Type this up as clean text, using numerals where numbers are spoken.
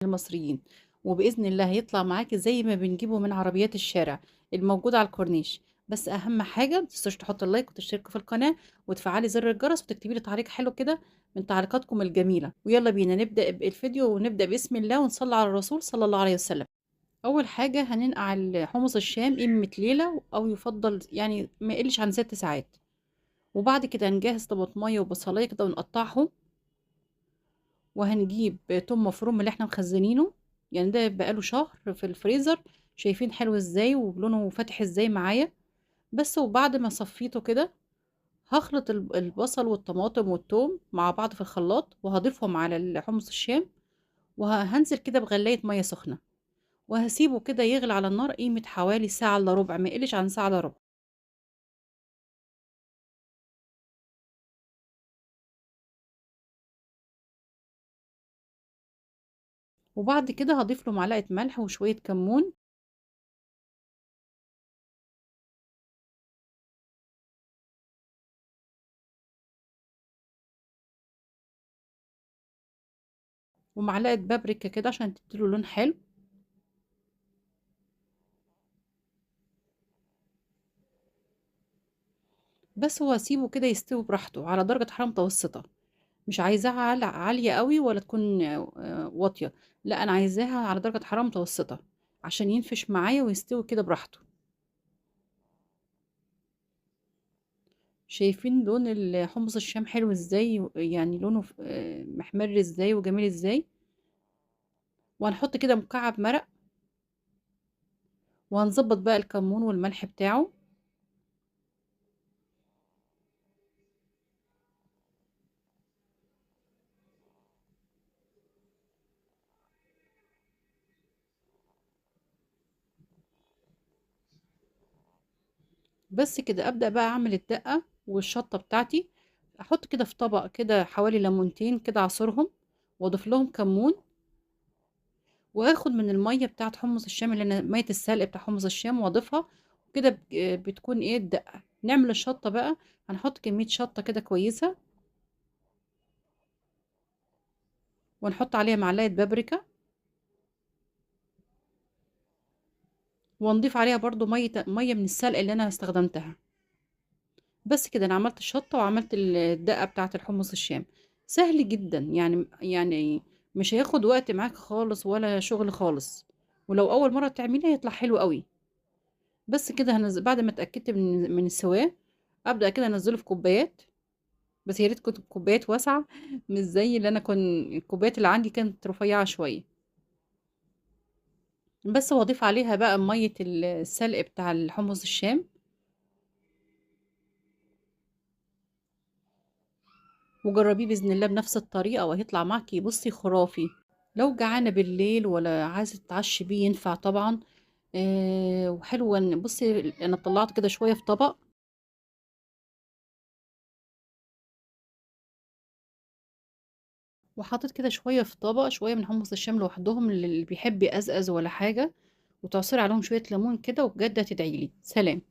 المصريين، وبإذن الله هيطلع معاكِ زي ما بنجيبه من عربيات الشارع الموجودة على الكورنيش. بس أهم حاجة ما تنسوش تحطوا ال like وتشتركوا في القناة وتفعلي زر الجرس وتكتبي لي تعليق حلو كده من تعليقاتكم الجميلة. ويلا بينا نبدأ الفيديو، ونبدأ بسم الله ونصلي على الرسول صلى الله عليه وسلم. أول حاجة هننقع حمص الشام قيمة ليلة، أو يفضل ما يقلش عن 6 ساعات. وبعد كده هنجهز طماطمية وبصلاية كده ونقطعهم، وهنجيب توم مفروم اللي احنا مخزنينه، ده بقاله شهر في الفريزر، شايفين حلو ازاي ولونه فاتح ازاي معايا. بس وبعد ما صفيته كده هخلط البصل والطماطم والتوم مع بعض في الخلاط، وهضيفهم على حمص الشام، وهنزل كده بغلاية مية سخنة، وهسيبه كده يغلي على النار قيمة حوالي ساعة الا ربع، ما يقلش عن ساعة الا ربع. وبعد كده هضيف له معلقة ملح وشوية كمون، ومعلقة بابريكا كده عشان تديله لون حلو. بس هو هسيبه كده يستوي براحته على درجة حرارة متوسطة، مش عايزاها عالية قوي ولا تكون واطية، لا أنا عايزاها على درجة حرارة متوسطة عشان ينفش معايا ويستوي كده براحته. شايفين لون حمص الشام حلو ازاي، لونه محمر ازاي وجميل ازاي. وهنحط كده مكعب مرق، وهنظبط بقى الكمون والملح بتاعه. بس كده ابدا بقى اعمل الدقه والشطه بتاعتي. احط كده في طبق كده حوالي ليمونتين كده اعصرهم، واضيف لهم كمون، واخد من الميه بتاعت حمص الشام اللي انا ميه السلق بتاع حمص الشام واضيفها كده، بتكون ايه الدقه. نعمل الشطه بقى، هنحط كميه شطه كده كويسه، ونحط عليها معلقه بابريكا، ونضيف عليها برضو ميه من السلق اللي انا استخدمتها. بس كده انا عملت الشطه وعملت الدقه بتاعه الحمص الشام. سهل جدا، مش هياخد وقت معاك خالص ولا شغل خالص، ولو اول مره تعمليها هيطلع حلو قوي. بس كده بعد ما اتاكدت من سواه ابدا كده انزله في كوبايات، بس يا ريت كنت كوبايات واسعه، مش زي اللي انا كنت الكوبايات اللي عندي كانت رفيعه شويه. بس واضيف عليها بقى ميه السلق بتاع الحمص الشام، وجربيه باذن الله بنفس الطريقه وهيطلع معاكي خرافي. لو جعانه بالليل ولا عايزه تتعشي بيه ينفع طبعا. وحلو ان انا طلعت كده شويه في طبق، وحطيت كده شويه في طبق شويه من حمص الشام لوحدهم للي بيحب يقزقز ولا حاجه، وتعصري عليهم شويه ليمون كده، وبجد هتدعيلي. سلام.